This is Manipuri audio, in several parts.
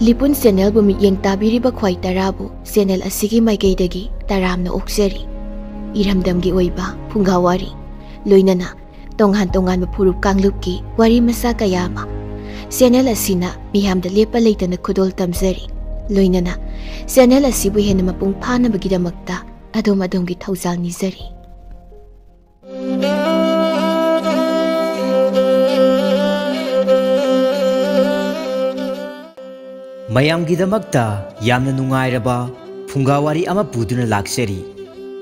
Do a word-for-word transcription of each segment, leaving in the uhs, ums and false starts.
ꯂꯤꯄꯨꯟ ꯆꯦꯅꯦꯜꯕꯨ ꯃꯤꯠꯌꯦꯡ ꯇꯥꯕꯤꯔꯤꯕ ꯈ꯭ꯋꯥꯏ ꯇꯔꯥꯕꯨ ꯆꯦꯅꯦꯜ ꯑꯁꯤꯒꯤ ꯃꯥꯏꯀꯩꯗꯒꯤ ꯇꯔꯥꯝꯅ ꯑꯣꯛꯆꯔꯤ꯫ ꯏꯔꯝꯗꯝꯒꯤ ꯑꯣꯏꯕ ꯐꯨꯡꯒꯥ ꯋꯥꯔꯤ, ꯂꯣꯏꯅꯅ ꯇꯣꯉꯥꯟ ꯇꯣꯉꯥꯟꯕ ꯐꯨꯔꯨꯞ ꯀꯥꯡꯂꯨꯞꯀꯤ ꯋꯥꯔꯤ ꯃꯆꯥ ꯀꯌꯥ ꯑꯃ ꯆꯦꯅꯦꯜ ꯑꯁꯤꯅ ꯃꯤꯌꯥꯝꯗ ꯂꯦꯞꯄ ꯂꯩꯇꯅ ꯈꯨꯗꯣꯜ ꯇꯝꯖꯔꯤ꯫ ꯂꯣꯏꯅꯅ ꯆꯦꯅꯦꯜ ꯑꯁꯤꯕꯨ ꯍꯦꯟꯅ ꯃꯄꯨꯡ ꯐꯥꯅꯕꯒꯤꯗꯃꯛꯇ ꯑꯗꯣꯝ ꯑꯗꯣꯝꯒꯤ ꯊꯧꯖꯥꯜ ꯅꯤꯖꯔꯤ꯫ ꯃꯌꯥꯝꯒꯤꯗꯃꯛꯇ ꯌꯥꯝꯅ ꯅꯨꯡꯉꯥꯏꯔꯕ ꯐꯨꯡꯒꯥ ꯋꯥꯔꯤ ꯑꯃ ꯄꯨꯗꯨꯅ ꯂꯥꯛꯆꯔꯤ꯫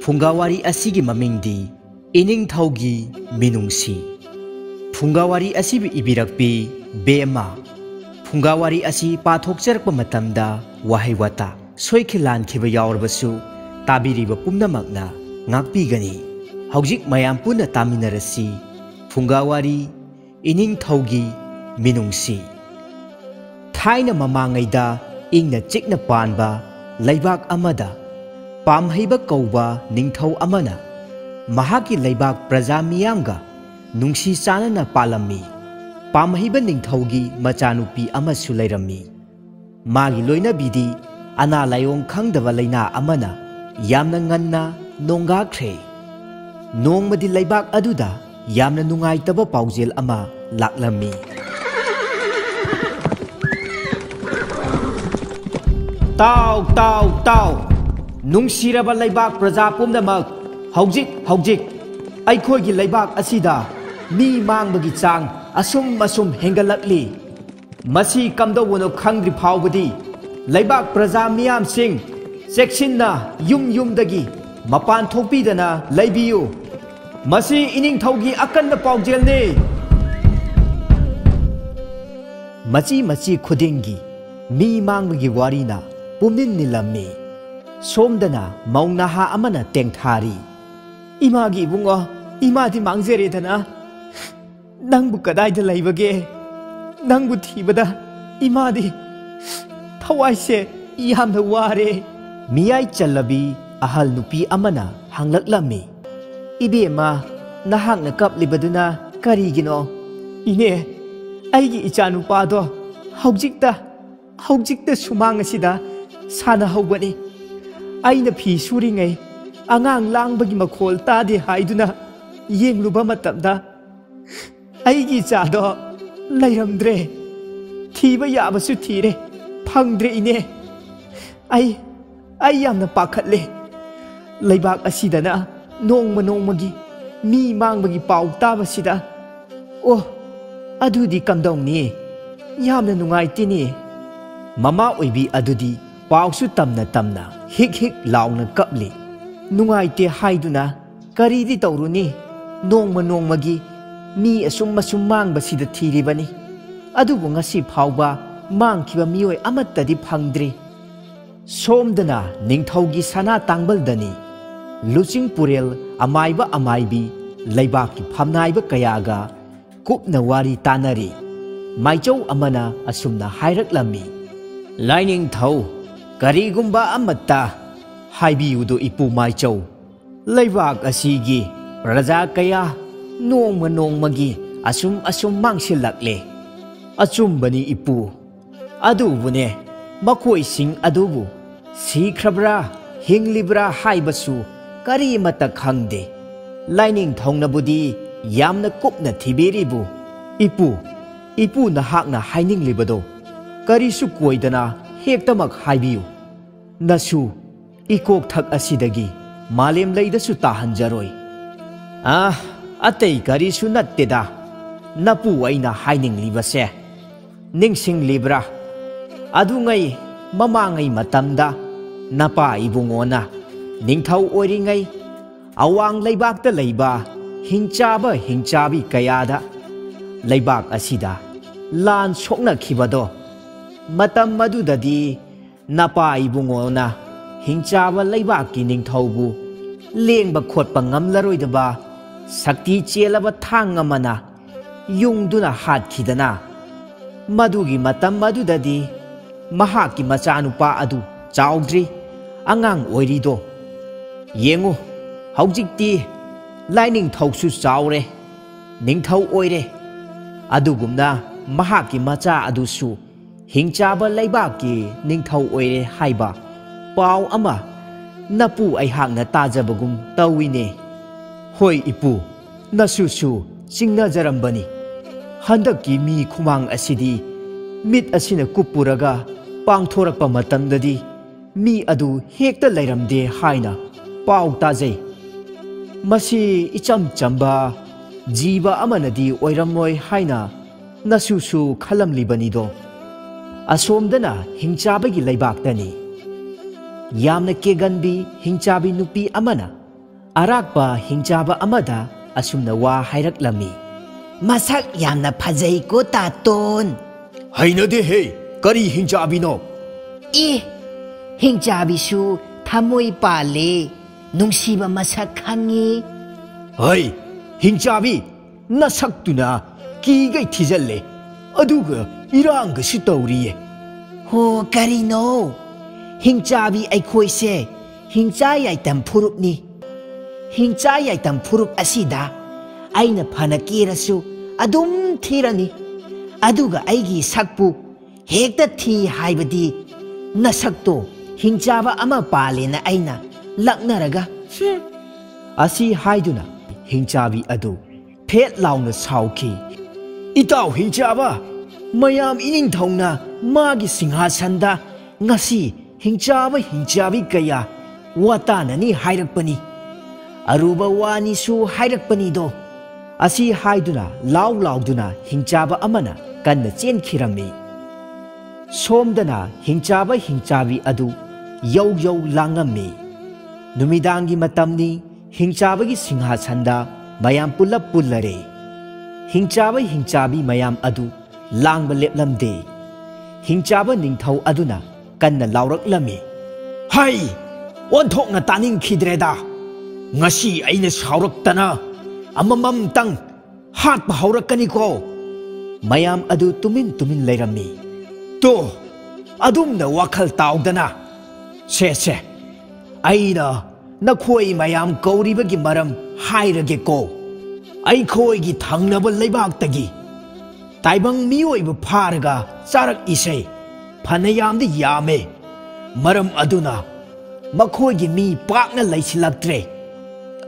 ꯐꯨꯡꯒꯥ ꯋꯥꯔꯤ ꯑꯁꯤꯒꯤ ꯃꯃꯤꯡꯗꯤ ꯏꯅꯤꯡꯊꯧꯒꯤ ꯃꯤꯅꯨꯡꯁꯤ꯫ ꯐꯨꯡꯒꯥ ꯋꯥꯔꯤ ꯑꯁꯤꯕꯨ ꯏꯕꯤꯔꯛꯄꯤ ꯕꯦꯝꯃ꯫ ꯐꯨꯡꯒꯥ ꯋꯥꯔꯤ ꯑꯁꯤ ꯄꯥꯊꯣꯛꯆꯔꯛꯄ ꯃꯇꯝꯗ ꯋꯥꯍꯩ ꯋꯥꯇꯥ ꯁꯣꯏꯈꯤ ꯂꯥꯟꯈꯤꯕ ꯌꯥꯎꯔꯕꯁꯨ ꯇꯥꯕꯤꯔꯤꯕ ꯄꯨꯝꯅꯃꯛꯅ ꯉꯥꯛꯄꯤꯒꯅꯤ꯫ ꯍꯧꯖꯤꯛ ꯃꯌꯥꯝ ꯄꯨꯟꯅ ꯇꯥꯃꯤꯟꯅꯔꯁꯤ꯫ ꯐꯨꯡꯒꯥ ꯋꯥꯔꯤ ꯏꯅꯤꯡꯊꯧꯒꯤ ꯃꯤꯅꯨꯡꯁꯤ꯫ ꯊꯥꯏꯅ ꯃꯃꯥꯡꯉꯩꯗ ꯏꯪꯅ ꯆꯤꯛꯅ ꯄꯥꯟꯕ ꯂꯩꯕꯥꯛ ꯑꯃꯗ ꯄꯥꯝꯍꯩꯕ ꯀꯧꯕ ꯅꯤꯡꯊꯧ ꯑꯃꯅ ꯃꯍꯥꯛꯀꯤ ꯂꯩꯕꯥꯛ ꯄ꯭ꯔꯖꯥ ꯃꯤꯌꯥꯝꯒ ꯅꯨꯡꯁꯤ ꯆꯥꯟꯅꯅ ꯄꯥꯜꯂꯝꯃꯤ꯫ ꯄꯥꯝꯍꯩꯕ ꯅꯤꯡꯊꯧꯒꯤ ꯃꯆꯥꯅꯨꯄꯤ ꯑꯃꯁꯨ ꯂꯩꯔꯝꯃꯤ꯫ ꯃꯥꯒꯤ ꯂꯣꯏꯅꯕꯤꯗꯤ ꯑꯅꯥ ꯂꯥꯏꯑꯣꯡ ꯈꯪꯗꯕ ꯂꯩꯅꯥ ꯑꯃꯅ ꯌꯥꯝꯅ ꯉꯟꯅ ꯅꯣꯡꯒꯥꯈ꯭ꯔꯦ꯫ ꯅꯣꯡꯃꯗꯤ ꯂꯩꯕꯥꯛ ꯑꯗꯨꯗ ꯌꯥꯝꯅ ꯅꯨꯡꯉꯥꯏꯇꯕ ꯄꯥꯎꯖꯦꯜ ꯑꯃ ꯂꯥꯛꯂꯝꯃꯤ꯫ ꯇꯥꯎ, ꯇꯥꯎ, ꯇꯥꯎ! ꯅꯨꯡꯁꯤꯔꯕ ꯂꯩꯕꯥꯛ ꯄ꯭ꯔꯖꯥ ꯄꯨꯝꯅꯃꯛ, ꯍꯧꯖꯤꯛ, ꯍꯧꯖꯤꯛ ꯑꯩꯈꯣꯏꯒꯤ ꯂꯩꯕꯥꯛ ꯑꯁꯤꯗ ꯃꯤ ꯃꯥꯡꯕꯒꯤ ꯆꯥꯡ ꯑꯁꯨꯝ ꯑꯁꯨꯝ ꯍꯦꯟꯒꯠꯂꯛꯂꯤ꯫ ꯃꯁꯤ ꯀꯝꯗꯧꯕꯅꯣ ꯈꯪꯗ꯭ꯔꯤ ꯐꯥꯎꯕꯗꯤ ꯂꯩꯕꯥꯛ ꯄ꯭ꯔꯖꯥ ꯃꯤꯌꯥꯝꯁꯤꯡ ꯆꯦꯛꯁꯤꯟꯅ ꯌꯨꯝ ꯌꯨꯝꯗꯒꯤ ꯃꯄꯥꯟ ꯊꯣꯛꯄꯤꯗꯅ ꯂꯩꯕꯤꯌꯨ꯫ ꯃꯁꯤ ꯏꯅꯤꯡꯊꯧꯒꯤ ꯑꯀꯟꯕ ꯄꯥꯎꯖꯦꯜꯅꯤ꯫ ꯃꯆꯤ ꯃꯆꯤ ꯈꯨꯗꯤꯡꯒꯤ ꯃꯤ ꯃꯥꯡꯕꯒꯤ ꯋꯥꯔꯤꯅ ꯄꯨꯝꯅꯤꯟ ꯅꯤꯜꯂꯝꯃꯤ꯫ ꯁꯣꯝꯗꯅ ꯃꯧ ꯅꯍꯥ ꯑꯃꯅ ꯇꯦꯡꯊꯥꯔꯤ꯫ "ꯏꯃꯥꯒꯤ ꯏꯕꯨꯡꯉꯣ, ꯏꯃꯥꯗꯤ ꯃꯥꯡꯖꯔꯦꯗꯅ꯫ ꯅꯪꯕꯨ ꯀꯗꯥꯏꯗ ꯂꯩꯕꯒꯦ? ꯅꯪꯕꯨ ꯊꯤꯕꯗ ꯏꯃꯥꯗꯤ ꯊꯋꯥꯏꯁꯦ ꯌꯥꯝꯅ ꯋꯥꯔꯦ꯫" ꯃꯤꯌꯥꯏ ꯆꯜꯂꯕꯤ ꯑꯍꯜ ꯅꯨꯄꯤ ꯑꯃꯅ ꯍꯪꯂꯛꯂꯝꯃꯤ꯫ "ꯏꯕꯦꯝꯃ, ꯅꯍꯥꯛꯅ ꯀꯞꯂꯤꯕꯗꯨꯅ ꯀꯔꯤꯒꯤꯅꯣ?" "ꯏꯅꯦ, ꯑꯩꯒꯤ ꯏꯆꯥꯅꯨꯄꯥꯗꯣ ꯍꯧꯖꯤꯛꯇ ꯍꯧꯖꯤꯛꯇ ꯁꯨꯃꯥꯡ ꯑꯁꯤꯗ ꯁꯥꯟꯅꯍꯧꯕꯅꯤ꯫ ꯑꯩꯅ ꯐꯤ ꯁꯨꯔꯤꯉꯩ ꯑꯉꯥꯡ ꯂꯥꯡꯕꯒꯤ ꯃꯈꯣꯜ ꯇꯥꯗꯦ ꯍꯥꯏꯗꯨꯅ ꯌꯦꯡꯂꯨꯕ ꯃꯇꯝꯗ ꯑꯩꯒꯤ ꯏꯆꯥꯗꯣ ꯂꯩꯔꯝꯗ꯭ꯔꯦ꯫ ꯊꯤꯕ ꯌꯥꯕꯁꯨ ꯊꯤꯔꯦ, ꯐꯪꯗ꯭ꯔꯦ ꯏꯅꯦ꯫ ꯑꯩ, ꯑꯩ ꯌꯥꯝꯅ ꯄꯥꯈꯠꯂꯦ꯫ ꯂꯩꯕꯥꯛ ꯑꯁꯤꯗꯅ ꯅꯣꯡꯃ ꯅꯣꯡꯃꯒꯤ ꯃꯤ ꯃꯥꯡꯕꯒꯤ ꯄꯥꯎ ꯇꯥꯕꯁꯤꯗ꯫ ꯑꯣ, ꯑꯗꯨꯗꯤ ꯀꯝꯗꯧꯅꯤ? ꯌꯥꯝꯅ ꯅꯨꯡꯉꯥꯏꯇꯦꯅꯦ꯫ ꯃꯃꯥ ꯑꯣꯏꯕꯤ ꯑꯗꯨꯗꯤ ꯄꯥꯎꯁꯨ ꯇꯝꯅ ꯇꯝꯅ ꯍꯤꯛ ꯍꯤꯛ ꯂꯥꯎꯅ ꯀꯞꯂꯤ꯫ ꯅꯨꯡꯉꯥꯏꯇꯦ ꯍꯥꯏꯗꯨꯅ ꯀꯔꯤꯗꯤ ꯇꯧꯔꯨꯅꯤ? ꯅꯣꯡꯃ ꯅꯣꯡꯃꯒꯤ ꯃꯤ ꯑꯁꯨꯝ ꯑꯁꯨꯝ ꯃꯥꯡꯕꯁꯤꯗ ꯊꯤꯔꯤꯕꯅꯤ꯫ ꯑꯗꯨꯕꯨ ꯉꯁꯤ ꯐꯥꯎꯕ ꯃꯥꯡꯈꯤꯕ ꯃꯤꯑꯣꯏ ꯑꯃꯠꯇꯗꯤ ꯐꯪꯗ꯭ꯔꯤ꯫ ꯁꯣꯝꯗꯅ ꯅꯤꯡꯊꯧꯒꯤ ꯁꯅꯥ ꯇꯥꯡꯕꯜꯗꯅꯤ꯫ ꯂꯨꯆꯤꯡ ꯄꯨꯔꯦꯜ ꯑꯃꯥꯏꯕ ꯑꯃꯥꯏꯕꯤ ꯂꯩꯕꯥꯛꯀꯤ ꯐꯝꯅꯥꯏꯕ ꯀꯌꯥꯒ ꯀꯨꯞꯅ ꯋꯥꯔꯤ ꯇꯥꯅꯔꯤ꯫ ꯃꯥꯏꯆꯧ ꯑꯃꯅ ꯑꯁꯨꯝꯅ ꯍꯥꯏꯔꯛꯂꯝꯃꯤ, "ꯂꯥꯏꯅꯤꯡꯊꯧ, ꯀꯔꯤꯒꯨꯝꯕ ꯑꯃꯠꯇ ꯍꯥꯏꯕꯤꯌꯨꯗꯣ ꯏꯄꯨ ꯃꯥꯏꯆꯧ꯫ ꯂꯩꯕꯥꯛ ꯑꯁꯤꯒꯤ ꯄ꯭ꯔꯖꯥ ꯀꯌꯥ ꯅꯣꯡꯃ ꯅꯣꯡꯃꯒꯤ ꯑꯁꯨꯝ ꯑꯁꯨꯝ ꯃꯥꯡꯁꯤꯜꯂꯛꯂꯦ꯫" "ꯑꯆꯨꯝꯕꯅꯤ ꯏꯄꯨ꯫ ꯑꯗꯨꯕꯨꯅꯦ, ꯃꯈꯣꯏꯁꯤꯡ ꯑꯗꯨꯕꯨ ꯁꯤꯈ꯭ꯔꯕ꯭ꯔꯥ, ꯍꯤꯡꯂꯤꯕ꯭ꯔꯥ ꯍꯥꯏꯕꯁꯨ ꯀꯔꯤꯃꯠꯇ ꯈꯪꯗꯦ꯫ ꯂꯥꯏꯅꯤꯡꯊꯧꯅꯕꯨꯗꯤ ꯌꯥꯝꯅ ꯀꯨꯞꯅ ꯊꯤꯕꯤꯔꯤꯕꯨ꯫ ꯏꯄꯨ, ꯏꯄꯨ ꯅꯍꯥꯛꯅ ꯍꯥꯏꯅꯤꯡꯂꯤꯕꯗꯣ ꯀꯔꯤꯁꯨ ꯀꯣꯏꯗꯅ ꯍꯦꯛꯇꯃꯛ ꯍꯥꯏꯕꯤꯌꯨ꯫ ꯅꯁꯨ ꯏꯀꯣꯛꯊꯛ ꯑꯁꯤꯗꯒꯤ ꯃꯥꯂꯦꯝ ꯂꯩꯗꯁꯨ ꯇꯥꯍꯟꯖꯔꯣꯏ꯫" "ꯑꯥ, ꯑꯇꯩ ꯀꯔꯤꯁꯨ ꯅꯠꯇꯦꯗ꯫ ꯅꯄꯨ ꯑꯩꯅ ꯍꯥꯏꯅꯤꯡꯂꯤꯕꯁꯦ ꯅꯤꯡꯁꯤꯡꯂꯤꯕ꯭ꯔꯥ? ꯑꯗꯨꯉꯩ ꯃꯃꯥꯡꯉꯩ ꯃꯇꯝꯗ ꯅꯄꯥ ꯏꯕꯨꯡꯉꯣꯅ ꯅꯤꯡꯊꯧ ꯑꯣꯏꯔꯤꯉꯩ ꯑꯋꯥꯡ ꯂꯩꯕꯥꯛꯇ ꯂꯩꯕ ꯍꯤꯡꯆꯥꯕ ꯍꯤꯡꯆꯥꯕꯤ ꯀꯌꯥꯗ ꯂꯩꯕꯥꯛ ꯑꯁꯤꯗ ꯂꯥꯟ ꯁꯣꯛꯅꯈꯤꯕꯗꯣ꯫ ꯃꯇꯝ ꯑꯗꯨꯗꯗꯤ ꯅꯄꯥ ꯏꯕꯨꯡꯉꯣꯅ ꯍꯤꯡꯆꯥꯕ ꯂꯩꯕꯥꯛꯀꯤ ꯅꯤꯡꯊꯧꯕꯨ ꯂꯦꯡꯕ ꯈꯣꯠꯄ ꯉꯝꯂꯔꯣꯏꯗꯕ ꯁꯛꯇꯤ ꯆꯦꯜꯂꯕ ꯊꯥꯡ ꯑꯃꯅ ꯌꯨꯡꯗꯨꯅ ꯍꯥꯠꯈꯤꯗꯅ꯫ ꯃꯗꯨꯒꯤ ꯃꯇꯝ ꯑꯗꯨꯗꯗꯤ ꯃꯍꯥꯛꯀꯤ ꯃꯆꯥꯅꯨꯄꯥ ꯑꯗꯨ ꯆꯥꯎꯗ꯭ꯔꯤ, ꯑꯉꯥꯡ ꯑꯣꯏꯔꯤꯗꯣ꯫ ꯌꯦꯡꯉꯨ, ꯍꯧꯖꯤꯛꯇꯤ ꯂꯥꯏꯅꯤꯡꯊꯧꯁꯨ ꯆꯥꯎꯔꯦ, ꯅꯤꯡꯊꯧ ꯑꯣꯏꯔꯦ꯫ ꯑꯗꯨꯒꯨꯝꯅ ꯃꯍꯥꯛꯀꯤ ꯃꯆꯥ ꯑꯗꯨꯁꯨ ꯍꯤꯡꯆꯥꯕ ꯂꯩꯕꯥꯛꯀꯤ ꯅꯤꯡꯊꯧ ꯑꯣꯏꯔꯦ ꯍꯥꯏꯕ ꯄꯥꯎ ꯑꯃ ꯅꯄꯨ ꯑꯩꯍꯥꯛꯅ ꯇꯥꯖꯕꯒꯨꯝ ꯇꯧꯏꯅꯦ꯫ ꯍꯣꯏ ꯏꯄꯨ, ꯅꯁꯨꯁꯨ ꯆꯤꯡꯅꯖꯔꯝꯕꯅꯤ꯫ ꯍꯟꯗꯛꯀꯤ ꯃꯤ ꯈꯨꯃꯥꯡ ꯑꯁꯤꯗꯤ ꯃꯤꯠ ꯑꯁꯤꯅ ꯀꯨꯞꯄꯨꯔꯒ ꯄꯥꯡꯊꯣꯔꯛꯄ ꯃꯇꯝꯗꯗꯤ ꯃꯤ ꯑꯗꯨ ꯍꯦꯛꯇ ꯂꯩꯔꯝꯗꯦ ꯍꯥꯏꯅ ꯄꯥꯎ ꯇꯥꯖꯩ꯫ ꯃꯁꯤ ꯏꯆꯝ ꯆꯝꯕ ꯖꯤꯕ ꯑꯃꯅꯗꯤ ꯑꯣꯏꯔꯝꯃꯣꯏ ꯍꯥꯏꯅ ꯅꯁꯨꯁꯨ ꯈꯜꯂꯝꯂꯤꯕꯅꯤꯗꯣ꯫ ꯑꯁꯣꯝꯗꯅ ꯍꯤꯡꯆꯥꯕꯒꯤ ꯂꯩꯕꯥꯛꯇꯅꯤ꯫ ꯌꯥꯝꯅ ꯀꯦꯒꯟꯕꯤ ꯍꯤꯡꯆꯥꯕꯤ ꯅꯨꯄꯤ ꯑꯃꯅ ꯑꯔꯥꯛꯄ ꯍꯤꯡꯆꯥꯕ ꯑꯃꯗ ꯑꯁꯨꯝꯅ ꯋꯥ ꯍꯥꯏꯔꯛꯂꯝꯃꯤ꯫ "ꯃꯁꯛ ꯌꯥꯝꯅ ꯐꯖꯩꯀꯣ, ꯇꯥꯇꯣꯟ?" "ꯍꯩꯅꯗꯦꯍꯦ, ꯀꯔꯤ ꯍꯤꯡꯆꯥꯕꯤꯅꯣ?" "ꯑꯦ, ꯍꯤꯡꯆꯥꯕꯤꯁꯨ ꯊꯃꯣꯏ ꯄꯥꯜꯂꯦ, ꯅꯨꯡꯁꯤꯕ ꯃꯁꯛ ꯈꯪꯉꯤ꯫" "ꯍꯩ, ꯍꯤꯡꯆꯥꯕꯤ, ꯅꯁꯛꯇꯨꯅ ꯀꯤꯒꯩ ꯊꯤꯖꯜꯂꯦ, ꯑꯗꯨꯒ ꯏꯔꯥꯡꯒꯁꯨ ꯇꯧꯔꯤꯌꯦ꯫" "ꯍꯣ, ꯀꯔꯤꯅꯣ? ꯍꯤꯡꯆꯥꯕꯤ ꯑꯩꯈꯣꯏꯁꯦ ꯍꯤꯡꯆꯥ ꯌꯥꯏꯇꯝ ꯐꯨꯔꯨꯞꯅꯤ꯫ ꯍꯤꯡꯆꯥ ꯌꯥꯏꯇꯝ ꯐꯨꯔꯨꯞ ꯑꯁꯤꯗ ꯑꯩꯅ ꯐꯅ ꯀꯦꯔꯁꯨ ꯑꯗꯨꯝ ꯊꯤꯔꯅꯤ꯫ ꯑꯗꯨꯒ ꯑꯩꯒꯤ ꯁꯛꯄꯨ ꯍꯦꯛꯇ ꯊꯤ ꯍꯥꯏꯕꯗꯤ ꯅꯁꯛꯇꯣ ꯍꯤꯡꯆꯥꯕ ꯑꯃ ꯄꯥꯜꯂꯦꯅ ꯑꯩꯅ ꯂꯛꯅꯔꯒ꯫" ꯍꯨꯝ꯫ ꯑꯁꯤ ꯍꯥꯏꯗꯨꯅ ꯍꯤꯡꯆꯥꯕꯤ ꯑꯗꯨ ꯐꯦꯠ ꯂꯥꯎꯅ ꯁꯥꯎꯈꯤ꯫ "ꯏꯇꯥꯎ ꯍꯤꯡꯆꯥꯕ, ꯃꯌꯥꯝ ꯏꯅꯤꯡꯊꯧꯅ ꯃꯥꯒꯤ ꯁꯤꯡꯍꯥꯁꯟꯗ ꯉꯁꯤ ꯍꯤꯡꯆꯥꯕ ꯍꯤꯡꯆꯥꯕꯤ ꯀꯌꯥ ꯋꯥꯇꯥꯅꯅꯤ ꯍꯥꯏꯔꯛꯄꯅꯤ꯫ ꯑꯔꯨꯕ ꯋꯥꯅꯤꯁꯨ ꯍꯥꯏꯔꯛꯄꯅꯤꯗꯣ꯫" ꯑꯁꯤ ꯍꯥꯏꯗꯨꯅ ꯂꯥꯎ ꯂꯥꯎꯗꯨꯅ ꯍꯤꯡꯆꯥꯕ ꯑꯃꯅ ꯀꯟꯅ ꯆꯦꯟꯈꯤꯔꯝꯃꯤ꯫ ꯁꯣꯝꯗꯅ ꯍꯤꯡꯆꯥꯕ ꯍꯤꯡꯆꯥꯕꯤ ꯑꯗꯨ ꯌꯧ ꯌꯧ ꯂꯥꯡꯉꯝꯃꯤ꯫ ꯅꯨꯃꯤꯗꯥꯡꯒꯤ ꯃꯇꯝꯅꯤ, ꯍꯤꯡꯆꯥꯕꯒꯤ ꯁꯤꯡꯍꯥꯁꯟꯗ ꯃꯌꯥꯝ ꯄꯨꯂꯞ ꯄꯨꯜꯂꯔꯦ꯫ ꯍꯤꯡꯆꯥꯕ ꯍꯤꯡꯆꯥꯕꯤ ꯃꯌꯥꯝ ꯑꯗꯨ ꯂꯥꯡꯕ ꯂꯦꯞꯂꯝꯗꯦ꯫ ꯍꯤꯡꯆꯥꯕ ꯅꯤꯡꯊꯧ ꯑꯗꯨꯅ ꯀꯟꯅ ꯂꯥꯎꯔꯛꯂꯝꯃꯤ꯫ "ꯍꯩ! ꯑꯣꯟꯊꯣꯛꯅ ꯇꯥꯅꯤꯡꯈꯤꯗ꯭ꯔꯦꯗ! ꯉꯁꯤ ꯑꯩꯅ ꯁꯥꯎꯔꯛꯇꯅ ꯑꯃꯃꯝꯇꯪ ꯍꯥꯠꯄ ꯍꯧꯔꯛꯀꯅꯤꯀꯣ!" ꯃꯌꯥꯝ ꯑꯗꯨ ꯇꯨꯃꯤꯟ ꯇꯨꯃꯤꯟ ꯂꯩꯔꯝꯃꯤ꯫ "ꯇꯣ, ꯑꯗꯨꯝꯅ ꯋꯥꯈꯜ ꯇꯥꯎꯗꯅ꯫ ꯁꯦ, ꯁꯦ, ꯑꯩꯅ ꯅꯈꯣꯏ ꯃꯌꯥꯝ ꯀꯧꯔꯤꯕꯒꯤ ꯃꯔꯝ ꯍꯥꯏꯔꯒꯦꯀꯣ꯫ ꯑꯩꯈꯣꯏꯒꯤ ꯊꯪꯅꯕ ꯂꯩꯕꯥꯛꯇꯒꯤ ꯇꯥꯏꯕꯪ ꯃꯤꯑꯣꯏꯕ ꯐꯥꯔꯒ ꯆꯥꯔꯛꯏꯁꯦ ꯐꯅꯌꯥꯝꯗꯤ ꯌꯥꯝꯃꯦ꯫ ꯃꯔꯝ ꯑꯗꯨꯅ ꯃꯈꯣꯏꯒꯤ ꯃꯤ ꯄꯥꯛꯅ ꯂꯩꯁꯤꯜꯂꯛꯇ꯭ꯔꯦ꯫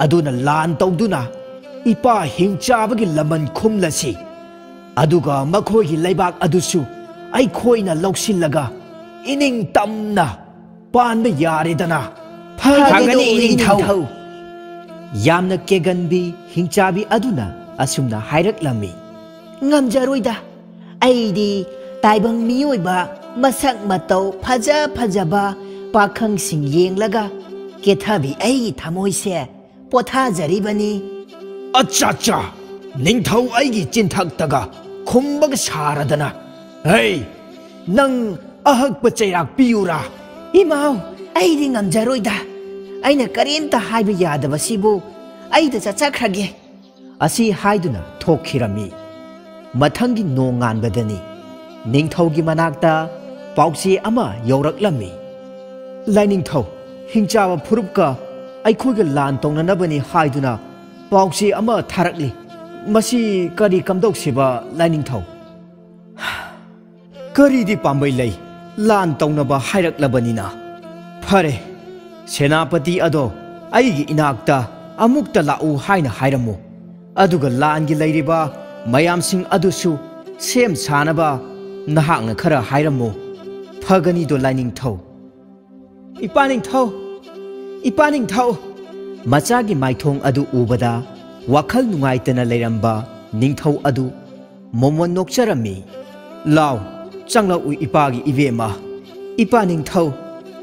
ꯑꯗꯨꯅ ꯂꯥꯟ ꯇꯧꯗꯨꯅ ꯏꯄꯥ ꯍꯤꯡꯆꯥꯕꯒꯤ ꯂꯃꯟ ꯈꯨꯝꯂꯁꯤ꯫ ꯑꯗꯨꯒ ꯃꯈꯣꯏꯒꯤ ꯂꯩꯕꯥꯛ ꯑꯗꯨꯁꯨ ꯑꯩꯈꯣꯏꯅ ꯂꯧꯁꯤꯜꯂꯒ ꯏꯅꯤꯡ ꯇꯝꯅ ꯄꯥꯟꯕ ꯌꯥꯔꯦꯗꯅ꯫ ꯐꯒꯅꯤ, ꯐꯒꯅꯤ, ꯏꯅꯤꯡꯊꯧ꯫ ꯏꯅꯤꯡꯊꯧ꯫ ꯌꯥꯝꯅ ꯀꯦꯒꯟꯕꯤ ꯍꯤꯡꯆꯥꯕꯤ ꯑꯗꯨꯅ ꯑꯁꯨꯝꯅ ꯍꯥꯏꯔꯛꯂꯝꯃꯤ꯫ ꯉꯝꯖꯔꯣꯏꯗ꯫ ꯑꯩꯗꯤ ꯇꯥꯏꯕꯪ ꯃꯤꯑꯣꯏꯕ ꯃꯁꯛ ꯃꯇꯧ ꯐꯖ ꯐꯖꯕ ꯄꯥꯈꯪꯁꯤꯡ ꯌꯦꯡꯂꯒ ꯀꯦꯊꯕꯤ ꯑꯩꯒꯤ ꯊꯃꯣꯏꯁꯦ ꯄꯣꯊꯥꯖꯔꯤꯕꯅꯤ꯫ ꯑꯠꯆꯥ, ꯑꯠꯆꯥ, ꯅꯤꯡꯊꯧ ꯑꯩꯒꯤ ꯆꯤꯟꯊꯛꯇꯒ ꯈꯨꯝꯕꯒ ꯁꯥꯔꯗꯅ꯫ ꯍꯩ, ꯅꯪ ꯑꯍꯛꯄ ꯆꯩꯔꯥꯛ ꯄꯤꯌꯨꯔꯥ? ꯏꯃꯥꯎ, ꯑꯩꯗꯤ ꯉꯝꯖꯔꯣꯏꯗ꯫ ꯑꯩꯅ ꯀꯔꯤꯝꯇ ꯍꯥꯏꯕ ꯌꯥꯗꯕꯁꯤꯕꯨ ꯑꯩꯗ ꯆꯠꯆꯈ꯭ꯔꯒꯦ꯫ ꯑꯁꯤ ꯍꯥꯏꯗꯨꯅ ꯊꯣꯛꯈꯤꯔꯝꯃꯤ꯫ ꯃꯊꯪꯒꯤ ꯅꯣꯡꯉꯥꯟꯕꯗꯅꯤ ꯅꯤꯡꯊꯧꯒꯤ ꯃꯅꯥꯛꯇ ꯄꯥꯎꯆꯦ ꯑꯃ ꯌꯧꯔꯛꯂꯝꯃꯤ꯫ ꯂꯥꯏꯅꯤꯡꯊꯧ, ꯍꯤꯡꯆꯥꯕ ꯐꯨꯔꯨꯞꯀ ꯑꯩꯈꯣꯏꯒ ꯂꯥꯟ ꯇꯧꯅꯅꯕꯅꯤ ꯍꯥꯏꯗꯨꯅ ꯄꯥꯎꯆꯦ ꯑꯃ ꯊꯥꯔꯛꯂꯤ꯫ ꯃꯁꯤ ꯀꯔꯤ ꯀꯝꯗꯧꯁꯤꯕ, ꯂꯥꯏꯅꯤꯡꯊꯧ? ꯀꯔꯤꯗꯤ ꯄꯥꯝꯕꯩ ꯂꯩ? ꯂꯥꯟ ꯇꯧꯅꯕ ꯍꯥꯏꯔꯛꯂꯕꯅꯤꯅ꯫ ꯐꯔꯦ, ꯁꯦꯅꯥꯄꯇꯤ ꯑꯗꯣ ꯑꯩꯒꯤ ꯏꯅꯥꯛꯇ ꯑꯃꯨꯛꯇ ꯂꯥꯛꯎ ꯍꯥꯏꯅ ꯍꯥꯏꯔꯝꯃꯨ꯫ ꯑꯗꯨꯒ ꯂꯥꯟꯒꯤ ꯂꯩꯔꯤꯕ ꯃꯌꯥꯝꯁꯤꯡ ꯑꯗꯨꯁꯨ ꯁꯦꯝ ꯁꯥꯅꯕ ꯅꯍꯥꯛꯅ ꯈꯔ ꯍꯥꯏꯔꯝꯃꯨ꯫ ꯐꯒꯅꯤꯗꯣ, ꯂꯥꯏꯅꯤꯡꯊꯧ? ꯏꯄꯥ ꯅꯤꯡꯊꯧ, ꯏꯄꯥ ꯅꯤꯡꯊꯧ! ꯃꯆꯥꯒꯤ ꯃꯥꯏꯊꯣꯡ ꯑꯗꯨ ꯎꯕꯗ ꯋꯥꯈꯜ ꯅꯨꯡꯉꯥꯏꯇꯅ ꯂꯩꯔꯝꯕ ꯅꯤꯡꯊꯧ ꯑꯗꯨ ꯃꯣꯃꯣꯟ ꯅꯣꯛꯆꯔꯝꯃꯤ꯫ ꯂꯥꯎ, ꯆꯪꯂꯛꯎ ꯏꯄꯥꯒꯤ ꯏꯕꯦꯝꯃ꯫ ꯏꯄꯥ ꯅꯤꯡꯊꯧ,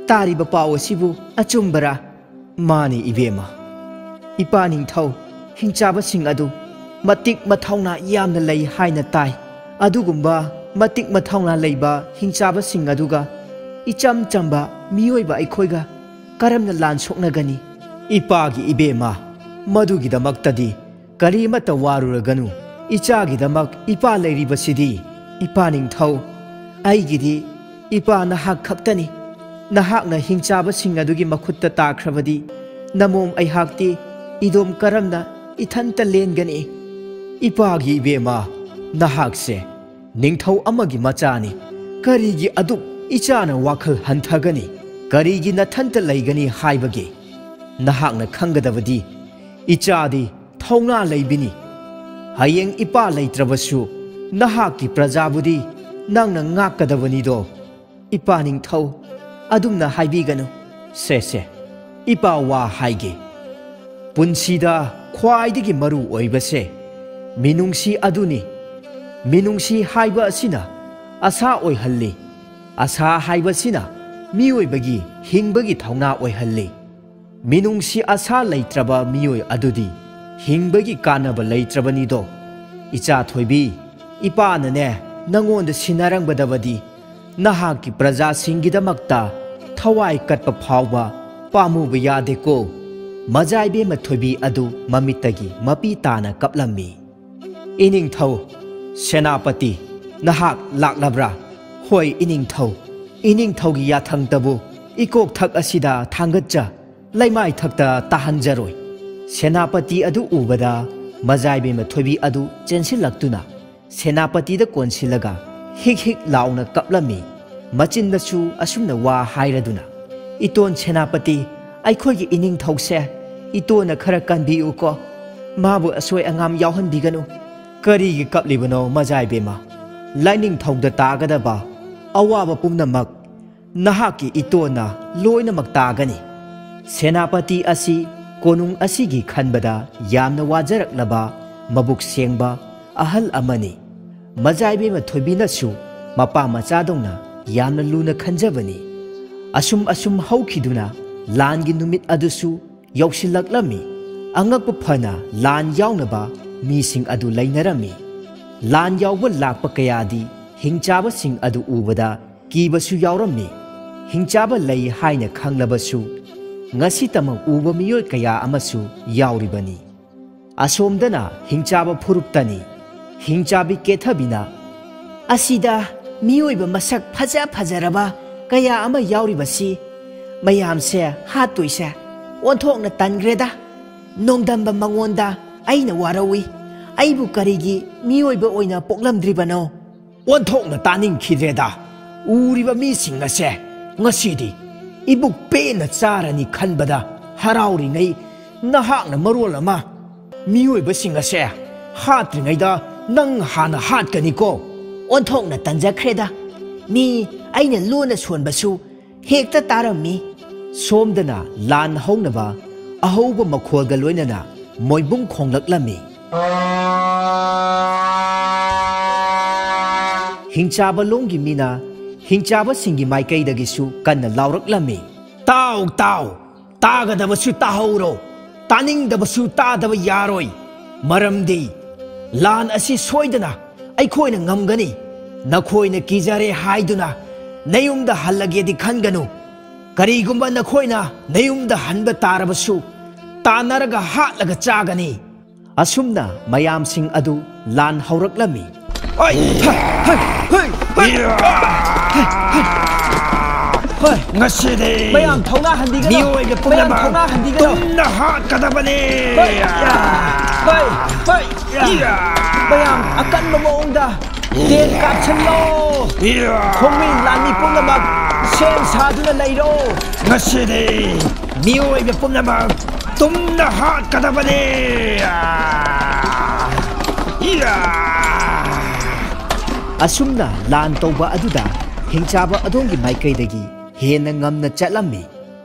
ꯇꯥꯔꯤꯕ ꯄꯥꯎ ꯑꯁꯤꯕꯨ ꯑꯆꯨꯝꯕꯔꯥ? ꯃꯥꯅꯤ ꯏꯕꯦꯝꯃ꯫ ꯏꯄꯥ ꯅꯤꯡꯊꯧ, ꯍꯤꯡꯆꯥꯕꯁꯤꯡ ꯑꯗꯨ ꯃꯇꯤꯛ ꯃꯊꯧꯅꯥ ꯌꯥꯝꯅ ꯂꯩ ꯍꯥꯏꯅ ꯇꯥꯏ꯫ ꯑꯗꯨꯒꯨꯝꯕ ꯃꯇꯤꯛ ꯃꯊꯧꯅꯥ ꯂꯩꯕ ꯍꯤꯡꯆꯥꯕꯁꯤꯡ ꯑꯗꯨꯒ ꯏꯆꯝ ꯆꯝꯕ ꯃꯤꯑꯣꯏꯕ ꯑꯩꯈꯣꯏꯒ ꯀꯔꯝꯅ ꯂꯥꯟ ꯁꯣꯛꯅꯒꯅꯤ? ꯏꯄꯥꯒꯤ ꯏꯕꯦꯝꯃ, ꯃꯗꯨꯒꯤꯗꯃꯛꯇꯗꯤ ꯀꯔꯤꯃꯠꯇ ꯋꯥꯔꯨꯔꯒꯅꯨ꯫ ꯏꯆꯥꯒꯤꯗꯃꯛ ꯏꯄꯥ ꯂꯩꯔꯤꯕꯁꯤꯗꯤ꯫ ꯏꯄꯥ ꯅꯤꯡꯊꯧ, ꯑꯩꯒꯤꯗꯤ ꯏꯄꯥ ꯅꯍꯥꯛ ꯈꯛꯇꯅꯤ꯫ ꯅꯍꯥꯛꯅ ꯍꯤꯡꯆꯥꯕꯁꯤꯡ ꯑꯗꯨꯒꯤ ꯃꯈꯨꯠꯇ ꯇꯥꯈ꯭ꯔꯕꯗꯤ ꯅꯃꯣꯝ ꯑꯩꯍꯥꯛꯇꯤ ꯏꯗꯣꯝ ꯀꯔꯝꯅ ꯏꯊꯟꯇ ꯂꯦꯟꯒꯅꯤ? ꯏꯄꯥꯒꯤ ꯏꯕꯦꯝꯃ, ꯅꯍꯥꯛꯁꯦ ꯅꯤꯡꯊꯧ ꯑꯃꯒꯤ ꯃꯆꯥꯅꯤ꯫ ꯀꯔꯤꯒꯤ ꯑꯗꯨꯛ ꯏꯆꯥꯅ ꯋꯥꯈꯜ ꯍꯟꯊꯒꯅꯤ? ꯀꯔꯤꯒꯤ ꯅꯊꯟꯇ ꯂꯩꯒꯅꯤ ꯍꯥꯏꯕꯒꯦ? ꯅꯍꯥꯛꯅ ꯈꯪꯒꯗꯕꯗꯤ, ꯏꯆꯥꯗꯤ ꯊꯧꯅꯥ ꯂꯩꯕꯤꯅꯤ꯫ ꯍꯌꯦꯡ ꯏꯄꯥ ꯂꯩꯇ꯭ꯔꯕꯁꯨ ꯅꯍꯥꯛꯀꯤ ꯄ꯭ꯔꯖꯥꯕꯨꯗꯤ ꯅꯪꯅ ꯉꯥꯛꯀꯗꯕꯅꯤꯗꯣ꯫ ꯏꯄꯥ ꯅꯤꯡꯊꯧ, ꯑꯗꯨꯝꯅ ꯍꯥꯏꯕꯤꯒꯅꯨ꯫ ꯁꯦ, ꯁꯦ, ꯏꯄꯥ ꯋꯥ ꯍꯥꯏꯒꯦ꯫ ꯄꯨꯟꯁꯤꯗ ꯈ꯭ꯋꯥꯏꯗꯒꯤ ꯃꯔꯨ ꯑꯣꯏꯕꯁꯦ ꯃꯤꯅꯨꯡꯁꯤ ꯑꯗꯨꯅꯤ꯫ ꯃꯤꯅꯨꯡꯁꯤ ꯍꯥꯏꯕ ꯑꯁꯤꯅ ꯑꯁꯥ ꯑꯣꯏꯍꯜꯂꯤ꯫ ꯑꯁꯥ ꯍꯥꯏꯕꯁꯤꯅ ꯃꯤꯑꯣꯏꯕꯒꯤ ꯍꯤꯡꯕꯒꯤ ꯊꯧꯅꯥ ꯑꯣꯏꯍꯜꯂꯤ꯫ ꯃꯤꯅꯨꯡꯁꯤ ꯑꯁꯥ ꯂꯩꯇ꯭ꯔꯕ ꯃꯤꯑꯣꯏ ꯑꯗꯨꯗꯤ ꯍꯤꯡꯕꯒꯤ ꯀꯥꯟꯅꯕ ꯂꯩꯇ꯭ꯔꯕꯅꯤꯗꯣ꯫ ꯏꯆꯥ ꯊꯣꯏꯕꯤ, ꯏꯄꯥꯅꯅꯦ ꯅꯪꯉꯣꯟꯗ ꯁꯤꯟꯅꯔꯝꯒꯗꯕꯗꯤ ꯅꯍꯥꯛꯀꯤ ꯄ꯭ꯔꯖꯥꯁꯤꯡꯒꯤꯗꯃꯛꯇ ꯊꯋꯥꯏ ꯀꯠꯄ ꯐꯥꯎꯕ ꯄꯥꯝꯃꯨꯕ ꯌꯥꯗꯦꯀꯣ꯫ ꯃꯖꯥꯏꯕꯦꯝꯃ ꯊꯣꯏꯕꯤ ꯑꯗꯨ ꯃꯃꯤꯠꯇꯒꯤ ꯃꯄꯤ ꯇꯥꯅ ꯀꯞꯂꯝꯃꯤ꯫ ꯏꯅꯤꯡꯊꯧ, ꯁꯦꯅꯥꯄꯇꯤ, ꯅꯍꯥꯛ ꯂꯥꯛꯂꯕ꯭ꯔꯥ? ꯍꯣꯏ, ꯏꯅꯤꯡꯊꯧ꯫ ꯏꯅꯤꯡꯊꯧꯒꯤ ꯌꯥꯊꯪꯇꯕꯨ ꯏꯀꯣꯛꯊꯛ ꯑꯁꯤꯗ ꯊꯥꯡꯒꯠꯆ ꯂꯩꯃꯥꯏꯊꯛꯇ ꯇꯥꯍꯟꯖꯔꯣꯏ꯫ ꯁꯦꯅꯥꯄꯇꯤ ꯑꯗꯨ ꯎꯕꯗ ꯃꯖꯥꯏꯕꯦꯝꯃ ꯊꯣꯏꯕꯤ ꯑꯗꯨ ꯆꯦꯟꯁꯤꯜꯂꯛꯇꯨꯅ ꯁꯦꯅꯥꯄꯇꯤꯗ ꯀꯣꯟꯁꯤꯜꯂꯒ ꯍꯤꯛ ꯍꯤꯛ ꯂꯥꯎꯅ ꯀꯞꯂꯝꯃꯤ꯫ ꯃꯆꯤꯟꯗꯁꯨ ꯑꯁꯨꯝꯅ ꯋꯥ ꯍꯥꯏꯔꯗꯨꯅ, "ꯏꯇꯣꯟ ꯁꯦꯅꯥꯄꯇꯤ, ꯑꯩꯈꯣꯏꯒꯤ ꯏꯅꯤꯡꯊꯧꯁꯦ ꯏꯇꯣꯟꯅ ꯈꯔ ꯀꯟꯕꯤꯌꯨꯀꯣ꯫ ꯃꯥꯕꯨ ꯑꯁꯣꯏ ꯑꯉꯥꯝ ꯌꯥꯎꯍꯟꯕꯤꯒꯅꯨ꯫ ꯀꯔꯤꯒꯤ ꯀꯞꯂꯤꯕꯅꯣ ꯃꯖꯥꯏꯕꯦꯝꯃ? ꯂꯥꯏꯅꯤꯡꯊꯧꯗ ꯇꯥꯒꯗꯕ ꯑꯋꯥꯕ ꯄꯨꯝꯅꯃꯛ ꯅꯍꯥꯛꯀꯤ ꯏꯇꯣꯟꯅ ꯂꯣꯏꯅꯃꯛ ꯇꯥꯒꯅꯤ꯫" ꯁꯦꯅꯥꯄꯇꯤ ꯑꯁꯤ ꯀꯣꯅꯨꯡ ꯑꯁꯤꯒꯤ ꯈꯟꯕꯗ ꯌꯥꯝꯅ ꯋꯥꯖꯔꯛꯂꯕ ꯃꯕꯨꯛ ꯁꯦꯡꯕ ꯑꯍꯜ ꯑꯃꯅꯤ꯫ ꯃꯖꯥꯏꯕꯦꯝꯃ ꯊꯣꯏꯕꯤꯅꯁꯨ ꯃꯄꯥ ꯃꯆꯥꯗꯧꯅ ꯌꯥꯝꯅ ꯂꯨꯅ ꯈꯟꯖꯕꯅꯤ꯫ ꯑꯁꯨꯝ ꯑꯁꯨꯝ ꯍꯧꯈꯤꯗꯨꯅ ꯂꯥꯟꯒꯤ ꯅꯨꯃꯤꯠ ꯑꯗꯨꯁꯨ ꯌꯧꯁꯤꯜꯂꯛꯂꯝꯃꯤ꯫ ꯑꯉꯛꯄ ꯐꯅ ꯂꯥꯟ ꯌꯥꯎꯅꯕ ꯃꯤꯁꯤꯡ ꯑꯗꯨ ꯂꯩꯅꯔꯝꯃꯤ꯫ ꯂꯥꯟ ꯌꯥꯎꯕ ꯂꯥꯛꯄ ꯀꯌꯥꯗꯤ ꯍꯤꯡꯆꯥꯕꯁꯤꯡ ꯑꯗꯨ ꯎꯕꯗ ꯀꯤꯕꯁꯨ ꯌꯥꯎꯔꯝꯃꯤ꯫ ꯍꯤꯡꯆꯥꯕ ꯂꯩ ꯍꯥꯏꯅ ꯈꯪꯂꯕꯁꯨ ꯉꯁꯤꯇꯃꯛ ꯎꯕ ꯃꯤꯑꯣꯏ ꯀꯌꯥ ꯑꯃꯁꯨ ꯌꯥꯎꯔꯤꯕꯅꯤ꯫ ꯑꯁꯣꯝꯗꯅ ꯍꯤꯡꯆꯥꯕ ꯐꯨꯔꯨꯞꯇꯅꯤ꯫ ꯍꯤꯡꯆꯥꯕꯤ ꯀꯦꯊꯕꯤꯅ, "ꯑꯁꯤꯗ ꯃꯤꯑꯣꯏꯕ ꯃꯁꯛ ꯐꯖ ꯐꯖꯔꯕ ꯀꯌꯥ ꯑꯃ ꯌꯥꯎꯔꯤꯕꯁꯤ ꯃꯌꯥꯝꯁꯦ ꯍꯥꯠꯇꯣꯏꯁꯦ ꯑꯣꯟꯊꯣꯛꯅ ꯇꯟꯈ꯭ꯔꯦꯗ꯫ ꯅꯣꯡꯗꯝꯕ ꯃꯉꯣꯟꯗ ꯑꯩꯅ ꯋꯥꯔꯧꯏ꯫ ꯑꯩꯕꯨ ꯀꯔꯤꯒꯤ ꯃꯤꯑꯣꯏꯕ ꯑꯣꯏꯅ ꯄꯣꯛꯂꯝꯗ꯭ꯔꯤꯕꯅꯣ? ꯑꯣꯟꯊꯣꯛꯅ ꯇꯥꯅꯤꯡꯈꯤꯗ꯭ꯔꯦꯗ꯫ ꯎꯔꯤꯕ ꯃꯤꯁꯤꯡ ꯑꯁꯦ ꯉꯁꯤꯗꯤ ꯏꯕꯨꯛ ꯄꯦꯟꯅ ꯆꯥꯔꯅꯤ ꯈꯟꯕꯗ ꯍꯔꯥꯎꯔꯤꯉꯩ, ꯅꯍꯥꯛꯅ ꯃꯔꯣꯜ ꯑꯃ ꯃꯤꯑꯣꯏꯕꯁꯤꯡ ꯑꯁꯦ ꯍꯥꯠꯇ꯭ꯔꯤꯉꯩꯗ ꯅꯪ ꯍꯥꯟꯅ ꯍꯥꯠꯀꯅꯤꯀꯣ꯫ ꯑꯣꯟꯊꯣꯛꯅ ꯇꯟꯖꯈ꯭ꯔꯦꯗ꯫ ꯃꯤ ꯑꯩꯅ ꯂꯣꯟꯅ ꯁꯣꯟꯕꯁꯨ ꯍꯦꯛꯇ ꯇꯥꯔꯝꯃꯤ꯫ ꯁꯣꯝꯗꯅ ꯂꯥꯟ ꯍꯧꯅꯕ ꯑꯍꯧꯕ ꯃꯈꯣꯜꯒ ꯂꯣꯏꯅꯅ ꯃꯣꯏꯕꯨꯡ ꯈꯣꯡꯂꯛꯂꯝꯃꯤ꯫ ꯍꯤꯡꯆꯥꯕ ꯂꯣꯝꯒꯤ ꯃꯤꯅ ꯍꯤꯡꯆꯥꯕꯁꯤꯡꯒꯤ ꯃꯥꯏꯀꯩꯗꯒꯤꯁꯨ ꯀꯟꯅ ꯂꯥꯎꯔꯛꯂꯝꯃꯤ꯫ ꯇꯥꯎ, ꯇꯥꯎ! ꯇꯥꯒꯗꯕꯁꯨ ꯇꯥꯍꯧꯔꯣ, ꯇꯥꯅꯤꯡꯗꯕꯁꯨ ꯇꯥꯗꯕ ꯌꯥꯔꯣꯏ꯫ ꯃꯔꯝꯗꯤ ꯂꯥꯟ ꯑꯁꯤ ꯁꯣꯏꯗꯅ ꯑꯩꯈꯣꯏꯅ ꯉꯝꯒꯅꯤ꯫ ꯅꯈꯣꯏꯅ ꯀꯤꯖꯔꯦ ꯍꯥꯏꯗꯨꯅ ꯅꯌꯨꯝꯗ ꯍꯜꯂꯒꯦꯗꯤ ꯈꯟꯒꯅꯨ꯫ ꯀꯔꯤꯒꯨꯝꯕ ꯅꯈꯣꯏꯅ ꯅꯌꯨꯝꯗ ꯍꯟꯕ ꯇꯥꯔꯕꯁꯨ, ꯇꯥꯟꯅꯔꯒ ꯍꯥꯠꯂꯒ ꯆꯥꯒꯅꯤ꯫ ꯑꯁꯨꯝꯅ ꯃꯌꯥꯝꯁꯤꯡ ꯑꯗꯨ ꯂꯥꯟ ꯍꯧꯔꯛꯂꯝꯃꯤ꯫ ꯍꯣꯏ! ꯍꯣꯏ! ꯍꯣꯏ! ꯍꯣꯏ! ꯍꯣꯏ! ꯍꯣꯏ! ꯍꯣꯏ! ꯉꯁꯤꯗꯤ ꯃꯌꯥꯝ ꯊꯧꯅꯥ ꯍꯟꯕꯤꯒꯅꯨ! ꯃꯤꯑꯣꯏꯕ ꯃꯌꯥꯝ ꯄꯨꯝꯅꯃꯛ ꯊꯧꯅꯥ ꯍꯟꯕꯤꯒꯅꯨ! ꯇꯨꯝꯅ ꯍꯥꯠꯀꯗꯕꯅꯤ! ꯍꯣꯏ! ꯍꯣꯏ! ꯍꯣꯏ! ꯏꯌꯥ! ꯃꯌꯥꯝ ꯑꯀꯟꯕ ꯃꯑꯣꯡꯗ ꯇꯦꯟ ꯀꯥꯞꯁꯤꯜꯂꯣ! ꯏꯌꯥ! ꯈꯣꯡꯃꯤ ꯂꯥꯟꯃꯤ ꯄꯨꯝꯅꯃꯛ ꯁꯦꯝ ꯁꯥꯗꯨꯅ ꯂꯩꯔꯣ! ꯉꯁꯤꯗꯤ ꯃꯤꯑꯣꯏꯕ ꯄꯨꯝꯅꯃꯛ ꯇꯨꯝꯅ ꯍꯥꯠꯀꯗꯕꯅꯤ! ꯏꯌꯥ! ꯑꯁꯨꯝꯅ ꯂꯥꯟ ꯇꯧꯕ ꯑꯗꯨꯗ ꯍꯤꯡꯆꯥꯕ ꯑꯗꯣꯝꯒꯤ ꯃꯥꯏꯀꯩꯗꯒꯤ ꯍꯦꯟꯅ ꯉꯝꯅ ꯆꯠꯂꯝꯃꯤ꯫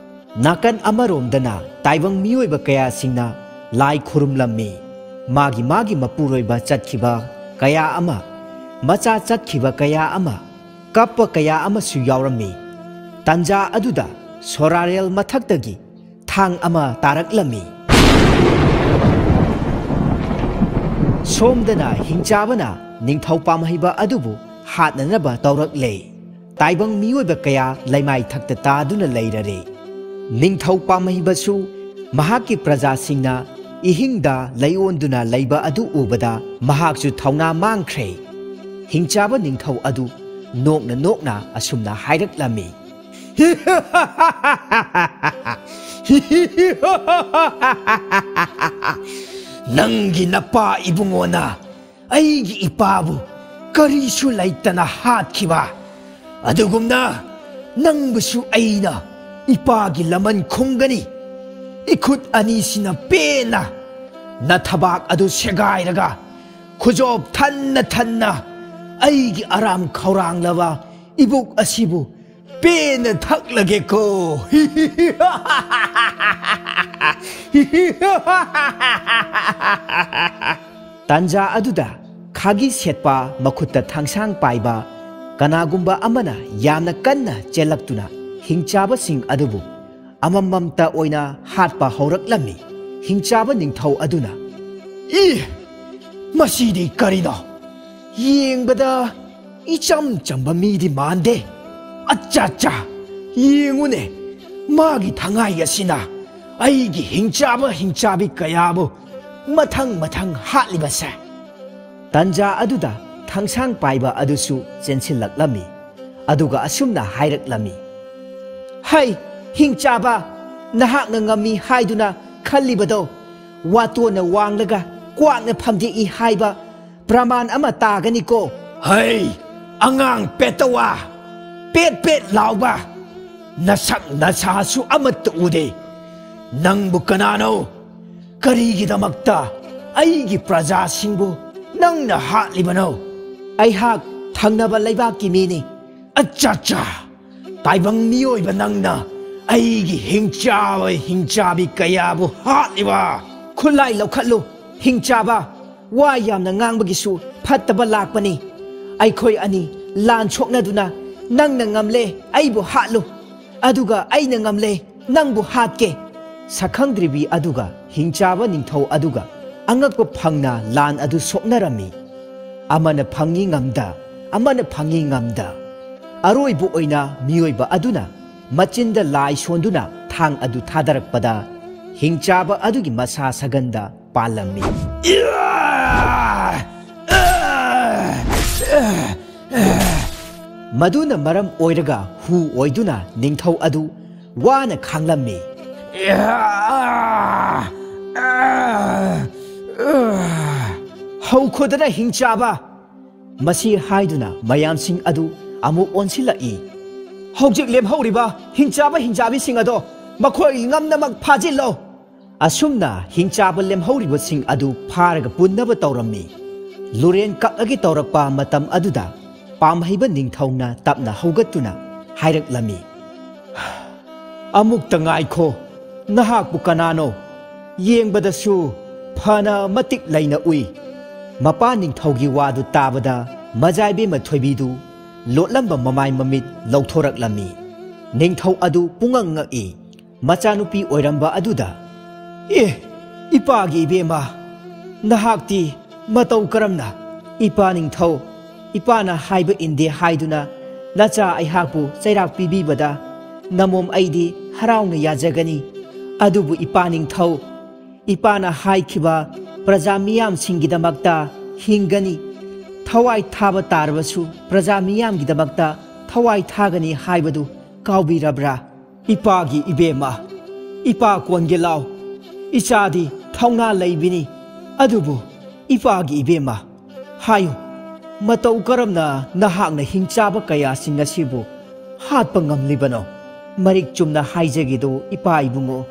ꯅꯥꯀꯟ ꯑꯃꯔꯣꯝꯗꯅ ꯇꯥꯏꯕꯪ ꯃꯤꯑꯣꯏꯕ ꯀꯌꯥꯁꯤꯡꯅ ꯂꯥꯏ ꯈꯨꯔꯨꯝꯂꯝꯃꯤ꯫ ꯃꯥꯒꯤ ꯃꯥꯒꯤ ꯃꯄꯨꯔꯣꯏꯕ ꯆꯠꯈꯤꯕ ꯀꯌꯥ ꯑꯃ, ꯃꯆꯥ ꯆꯠꯈꯤꯕ ꯀꯌꯥ ꯑꯃ, ꯀꯞꯄ ꯀꯌꯥ ꯑꯃꯁꯨ ꯌꯥꯎꯔꯝꯃꯤ꯫ ꯇꯟꯖꯥ ꯑꯗꯨꯗ ꯁꯣꯔꯥꯔꯦꯜ ꯃꯊꯛꯇꯒꯤ ꯊꯥꯡ ꯑꯃ ꯇꯥꯔꯛꯂꯝꯃꯤ꯫ ꯁꯣꯝꯗꯅ ꯍꯤꯡꯆꯥꯕꯅ ꯅꯤꯡꯊꯧ ꯄꯥꯝꯍꯩꯕ ꯑꯗꯨꯕꯨ ꯍꯥꯠꯅꯅꯕ ꯇꯧꯔꯛꯂꯦ꯫ ꯇꯥꯏꯕꯪ ꯃꯤꯑꯣꯏꯕ ꯀꯌꯥ ꯂꯩꯃꯥꯏ ꯊꯛꯇ ꯇꯥꯗꯨꯅ ꯂꯩꯔꯔꯦ꯫ ꯅꯤꯡꯊꯧ ꯄꯥꯝꯍꯩꯕꯁꯨ ꯃꯍꯥꯛꯀꯤ ꯄ꯭ꯔꯖꯥꯁꯤꯡꯅ ꯏꯍꯤꯡꯗ ꯂꯩꯑꯣꯟꯗꯨꯅ ꯂꯩꯕ ꯑꯗꯨ ꯎꯕꯗ ꯃꯍꯥꯛꯁꯨ ꯊꯧꯅꯥ ꯃꯥꯡꯈ꯭ꯔꯦ꯫ ꯍꯤꯡꯆꯥꯕ ꯅꯤꯡꯊꯧ ꯑꯗꯨ ꯅꯣꯛꯅ ꯅꯣꯛꯅ ꯑꯁꯨꯝꯅ ꯍꯥꯏꯔꯛꯂꯝꯃꯤ꯫ ꯅꯪꯒꯤ ꯅꯄꯥ ꯏꯕꯨꯡꯉꯣꯅ ꯑꯩꯒꯤ ꯏꯄꯥꯕꯨ ꯀꯔꯤꯁꯨ ꯂꯩꯇꯅ ꯍꯥꯠꯈꯤꯕ, ꯑꯗꯨꯒꯨꯝꯅ ꯅꯪꯕꯨꯁꯨ ꯑꯩꯅ ꯏꯄꯥꯒꯤ ꯂꯃꯟ ꯈꯨꯝꯒꯅꯤ꯫ ꯏꯈꯨꯠ ꯑꯅꯤꯁꯤꯅ ꯄꯦꯟꯅ ꯅꯊꯕꯥꯛ ꯑꯗꯨ ꯁꯦꯒꯥꯏꯔꯒ ꯈꯨꯖꯣꯞ ꯊꯟꯅ ꯊꯟꯅ ꯑꯩꯒꯤ ꯑꯔꯥꯝ ꯈꯧꯔꯥꯡꯂꯕ ꯏꯕꯨꯛ ꯑꯁꯤꯕꯨ ꯄꯦꯟꯅ ꯊꯛꯂꯒꯦꯀꯣ꯫ ꯇꯥꯟꯖꯥ ꯑꯗꯨꯗ ꯈꯥꯒꯤ ꯁꯦꯠꯄ, ꯃꯈꯨꯠꯇ ꯊꯥꯡꯁꯥꯡ ꯄꯥꯏꯕ ꯀꯅꯥꯒꯨꯝꯕ ꯑꯃꯅ ꯌꯥꯝꯅ ꯀꯟꯅ ꯆꯦꯜꯂꯛꯇꯨꯅ ꯍꯤꯡꯆꯥꯕꯁꯤꯡ ꯑꯗꯨꯕꯨ ꯑꯃꯃꯝꯇ ꯑꯣꯏꯅ ꯍꯥꯠꯄ ꯍꯧꯔꯛꯂꯝꯃꯤ꯫ ꯍꯤꯡꯆꯥꯕ ꯅꯤꯡꯊꯧ ꯑꯗꯨꯅ, "ꯏ! ꯃꯁꯤꯗꯤ ꯀꯔꯤꯅꯣ? ꯌꯦꯡꯕꯗ ꯏꯆꯝ ꯆꯝꯕ ꯃꯤꯗꯤ ꯃꯥꯟꯗꯦ꯫ ꯑꯠꯆꯥ, ꯑꯠꯆꯥ, ꯌꯦꯡꯉꯨꯅꯦ, ꯃꯥꯒꯤ ꯊꯉꯥꯏ ꯑꯁꯤꯅ ꯑꯩꯒꯤ ꯍꯤꯡꯆꯥꯕ ꯍꯤꯡꯆꯥꯕꯤ ꯀꯌꯥꯕꯨ ꯃꯊꯪ ꯃꯊꯪ ꯍꯥꯠꯂꯤꯕꯁꯦ!" ꯇꯟꯖꯥ ꯑꯗꯨꯗ ꯊꯥꯡꯁꯥꯡ ꯄꯥꯏꯕ ꯑꯗꯨꯁꯨ ꯆꯦꯟꯁꯤꯜꯂꯛꯂꯝꯃꯤ꯫ ꯑꯗꯨꯒ ꯑꯁꯨꯝꯅ ꯍꯥꯏꯔꯛꯂꯝꯃꯤ, "ꯍꯩ, ꯍꯤꯡꯆꯥꯕ, ꯅꯍꯥꯛꯅ ꯉꯝꯃꯤ ꯍꯥꯏꯗꯨꯅ ꯈꯜꯂꯤꯕꯗꯣ ꯋꯥꯇꯣꯟꯅ ꯋꯥꯡꯂꯒ ꯀ꯭ꯋꯥꯛꯅ ꯐꯝꯗꯦꯛꯏ ꯍꯥꯏꯕ ꯄ꯭ꯔꯃꯥꯟ ꯑꯃ ꯇꯥꯒꯅꯤꯀꯣ?" "ꯍꯩ, ꯑꯉꯥꯡ ꯄꯦꯠꯇꯋꯥ, ꯄꯦꯠ ꯄꯦꯠ ꯂꯥꯎꯕ, ꯅꯁꯛ ꯅꯁꯥꯁꯨ ꯑꯃꯠꯇ ꯎꯗꯦ꯫ ꯅꯪꯕꯨ ꯀꯅꯥꯅꯣ? ꯀꯔꯤꯒꯤꯗꯃꯛꯇ ꯑꯩꯒꯤ ꯄ꯭ꯔꯖꯥꯁꯤꯡꯕꯨ ꯅꯪꯅ ꯍꯥꯠꯂꯤꯕꯅꯣ?" "ꯑꯩꯍꯥꯛ ꯊꯪꯅꯕ ꯂꯩꯕꯥꯛꯀꯤ ꯃꯤꯅꯤ꯫" "ꯑꯠꯆꯥ, ꯑꯠꯆꯥ, ꯇꯥꯏꯕꯪ ꯃꯤꯑꯣꯏꯕ ꯅꯪꯅ ꯑꯩꯒꯤ ꯍꯤꯡꯆꯥꯕ ꯍꯤꯡꯆꯥꯕꯤ ꯀꯌꯥꯕꯨ ꯍꯥꯠꯂꯤꯕ?" "ꯈꯨꯠꯂꯥꯏ ꯂꯧꯈꯠꯂꯨ, ꯍꯤꯡꯆꯥꯕ꯫ ꯋꯥ ꯌꯥꯝꯅ ꯉꯥꯡꯕꯒꯤꯁꯨ ꯐꯠꯇꯕ ꯂꯥꯛꯄꯅꯤ꯫ ꯑꯩꯈꯣꯏ ꯑꯅꯤ ꯂꯥꯟ ꯁꯣꯛꯅꯗꯨꯅ ꯅꯪꯅ ꯉꯝꯂꯦ ꯑꯩꯕꯨ ꯍꯥꯠꯂꯨ, ꯑꯗꯨꯒ ꯑꯩꯅ ꯉꯝꯂꯦ ꯅꯪꯕꯨ ꯍꯥꯠꯀꯦ꯫" ꯁꯛꯈꯪꯗ꯭ꯔꯤꯕꯤ ꯑꯗꯨꯒ ꯍꯤꯡꯆꯥꯕ ꯅꯤꯡꯊꯧ ꯑꯗꯨꯒ ꯑꯉꯛꯄ ꯐꯪꯅ ꯂꯥꯟ ꯑꯗꯨ ꯁꯣꯛꯅꯔꯝꯃꯤ꯫ ꯑꯃꯅ ꯐꯪꯉꯤ ꯉꯝꯗ, ꯑꯃꯅ ꯐꯪꯉꯤ ꯉꯝꯗ꯫ ꯑꯔꯣꯏꯕ ꯑꯣꯏꯅ ꯃꯤꯑꯣꯏꯕ ꯑꯗꯨꯅ ꯃꯆꯤꯟꯗ ꯂꯥꯏ ꯁꯣꯟꯗꯨꯅ ꯊꯥꯡ ꯑꯗꯨ ꯊꯥꯗꯔꯛꯄꯗ ꯍꯤꯡꯆꯥꯕ ꯑꯗꯨꯒꯤ ꯃꯁꯥ ꯁꯒꯟꯗ ꯄꯥꯜꯂꯝꯃꯤ꯫ ꯃꯗꯨꯅ ꯃꯔꯝ ꯑꯣꯏꯔꯒ ꯍꯨ ꯑꯣꯏꯗꯨꯅ ꯅꯤꯡꯊꯧ ꯑꯗꯨ ꯋꯥꯅ ꯈꯥꯡꯂꯝꯃꯤ꯫ "ꯑꯥ! ꯑꯥ! "ꯍꯧꯈꯣꯗꯅ ꯍꯤꯡꯆꯥꯕ!" ꯃꯁꯤ ꯍꯥꯏꯗꯨꯅ ꯃꯌꯥꯝꯁꯤꯡ ꯑꯗꯨ ꯑꯃꯨꯛ ꯑꯣꯟꯁꯤꯜꯂꯛꯏ꯫ "ꯍꯧꯖꯤꯛ ꯂꯦꯝꯍꯧꯔꯤꯕ ꯍꯤꯡꯆꯥꯕ ꯍꯤꯡꯆꯥꯕꯤꯁꯤꯡ ꯑꯗꯣ ꯃꯈꯣꯏ ꯉꯝꯅꯃꯛ ꯐꯥꯖꯤꯜꯂꯣ!" ꯑꯁꯨꯝꯅ ꯍꯤꯡꯆꯥꯕ ꯂꯦꯝꯍꯧꯔꯤꯕꯁꯤꯡ ꯑꯗꯨ ꯐꯥꯔꯒ ꯄꯨꯟꯅꯕ ꯇꯧꯔꯝꯃꯤ꯫ ꯂꯨꯔꯦꯟ ꯀꯛꯂꯒꯦ ꯇꯧꯔꯛꯄ ꯃꯇꯝ ꯑꯗꯨꯗ ꯄꯥꯝꯍꯩꯕ ꯅꯤꯡꯊꯧꯅ ꯇꯞꯅ ꯍꯧꯒꯠꯇꯨꯅ ꯍꯥꯏꯔꯛꯂꯝꯃꯤ, "ꯑꯃꯨꯛꯇ ꯉꯥꯏꯈꯣ, ꯅꯍꯥꯛꯄꯨ ꯀꯅꯥꯅꯣ? ꯌꯦꯡꯕꯗꯁꯨ ꯐꯅ ꯃꯇꯤꯛ ꯂꯩꯅ ꯎꯏ꯫" ꯃꯄꯥ ꯅꯤꯡꯊꯧꯒꯤ ꯋꯥꯗꯨ ꯇꯥꯕꯗ ꯃꯖꯥꯏꯕꯦꯝꯃ ꯊꯣꯏꯕꯤꯗꯨ ꯂꯣꯠꯂꯝꯕ ꯃꯃꯥꯏ ꯃꯃꯤꯠ ꯂꯧꯊꯣꯔꯛꯂꯝꯃꯤ꯫ ꯅꯤꯡꯊꯧ ꯑꯗꯨ ꯄꯨꯡꯉꯛ ꯉꯛꯏ꯫ ꯃꯆꯥꯅꯨꯄꯤ ꯑꯣꯏꯔꯝꯕ ꯑꯗꯨꯗ, "ꯑꯦ, ꯏꯄꯥꯒꯤ ꯏꯕꯦꯝꯃ, ꯅꯍꯥꯛꯇꯤ ꯃꯇꯧ ꯀꯔꯝꯅ?" "ꯏꯄꯥ ꯅꯤꯡꯊꯧ, ꯏꯄꯥꯅ ꯍꯥꯏꯕ ꯏꯟꯗꯦ ꯍꯥꯏꯗꯨꯅ ꯅꯆꯥ ꯑꯩꯍꯥꯛꯄꯨ ꯆꯩꯔꯥꯛ ꯄꯤꯕꯤꯕꯗ ꯅꯃꯣꯝ ꯑꯩꯗꯤ ꯍꯔꯥꯎꯅ ꯌꯥꯖꯒꯅꯤ꯫ ꯑꯗꯨꯕꯨ ꯏꯄꯥ ꯅꯤꯡꯊꯧ, ꯏꯄꯥꯅ ꯍꯥꯏꯈꯤꯕ ꯄ꯭ꯔꯖꯥ ꯃꯤꯌꯥꯝꯁꯤꯡꯒꯤꯗꯃꯛꯇ ꯍꯤꯡꯒꯅꯤ, ꯊꯋꯥꯏ ꯊꯥꯕ ꯇꯥꯔꯕꯁꯨ ꯄ꯭ꯔꯖꯥ ꯃꯤꯌꯥꯝꯒꯤꯗꯃꯛꯇ ꯊꯋꯥꯏ ꯊꯥꯒꯅꯤ ꯍꯥꯏꯕꯗꯨ ꯀꯥꯎꯕꯤꯔꯕ꯭ꯔꯥ?" "ꯏꯄꯥꯒꯤ ꯏꯕꯦꯝꯃ, ꯏꯄꯥ ꯀꯣꯟꯒꯦ ꯂꯥꯎ꯫ ꯏꯆꯥꯗꯤ ꯊꯧꯅꯥ ꯂꯩꯕꯤꯅꯤ꯫ ꯑꯗꯨꯕꯨ ꯏꯄꯥꯒꯤ ꯏꯕꯦꯝꯃ, ꯍꯥꯏꯌꯨ, ꯃꯇꯧ ꯀꯔꯝꯅ ꯅꯍꯥꯛꯅ ꯍꯤꯡꯆꯥꯕ ꯀꯌꯥꯁꯤꯡ ꯑꯁꯤꯕꯨ ꯍꯥꯠꯄ ꯉꯝꯂꯤꯕꯅꯣ? ꯃꯔꯤꯛ ꯆꯨꯝꯅ ꯍꯥꯏꯖꯒꯦꯗꯣ ꯏꯄꯥ ꯏꯕꯨꯡꯉꯣ,